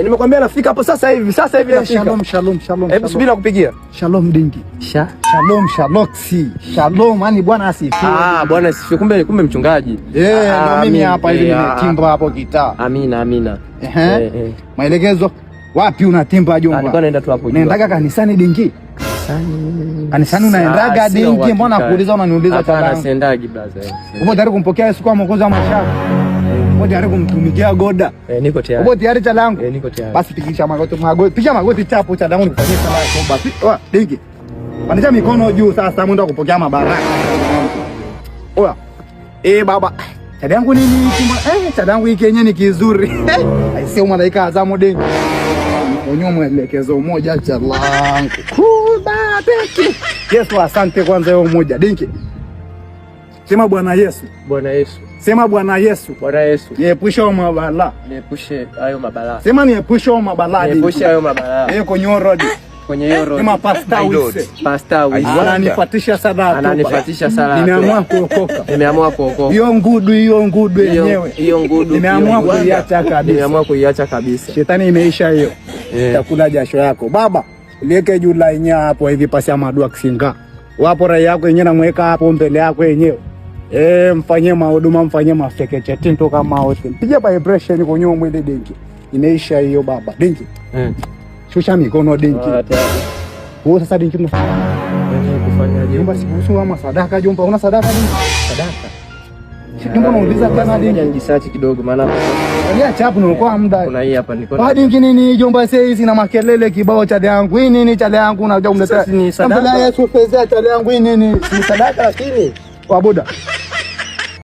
Nimekwambia nafika hapo sasa hivi, sasa hivi nafika. Shalom, shalom, shalom. Hebu subiri nakupigia. Shalom dingi. Sha. Shalom, shaloksi. Shalom, yani Bwana asifiwe. Ah, Bwana asifiwe. Kumbe kumbe mchungaji. Eh, ndo mimi hapa hivi nimetimba hapo kitaa. Amina, amina. Ehe. Maelekezo wapi unatimba jomba? Nilikuwa naenda tu hapo juu. Naendaga kanisani dingi? Kanisani. Kanisani unaendaga dingi? Mbona kuuliza unaniuliza Hapana, chalangu? siendagi brother. Upo tayari kumpokea Yesu kama mwokozi wa maisha yako? Upo tayari kumtumikia Goda? Eh, niko tayari. Upo tayari chalangu? Eh, niko tayari. Basi pigisha magoti magoti. Piga magoti chapo chalangu nikufanyie sala ya toba. Oa, dingi. Pandisha mikono juu sasa mwendo kupokea mabaraka. Oa. Eh, baba. Chalangu nini hiki? Eh, chalangu hiki yenyewe ni kizuri. Aisee, malaika azamu dingi. Onyo mwelekezo moja chalangu. Kuba teki. Yesu asante kwanza hiyo moja. Dingi. Sema Bwana Yesu. Bwana Yesu. Sema Bwana Yesu. Bwana Yesu. Niepushe mabala. Niepushe hayo mabala. Sema niepushe mabala. Niepushe hayo mabala. Eh, kwenye road. Kwenye hiyo road. Sema Pastor Wise. Pastor Wise. Ananifatisha sala. Ananifatisha sala. Nimeamua kuokoka. Nimeamua kuokoka. Hiyo ngudu yenyewe. Hiyo ngudu. Nimeamua kuiacha kabisa. Nimeamua kuiacha kabisa. Shetani imeisha hiyo. Chakula jasho yako. Baba, liweke juu la yenyewe hapo hivi pasi ya madua kisinga. Wapo rai yako yenyewe namweka hapo mbele yako yenyewe. Eh, mfanyie mahuduma, mfanyie mafekeche tinto kama wote. Piga vibration kwenye mwili dingi. Imeisha hiyo baba. Dingi. Shusha mikono dingi. Wewe sasa dingi unafanya kufanyaje? Jomba, sikuhusu ama sadaka jomba, una sadaka dingi? Sadaka. Jomba unauliza tena dingi. Nijisearch kidogo maana Angalia chapu nilikuwa muda. Kuna hii hapa niko. Hadi dingi nini jomba sasa hizi na makelele kibao cha yangu. Hii nini cha yangu unajua umletea. Ni sadaka. Yesu fezea cha yangu hii nini? Ni sadaka lakini. Wabuda.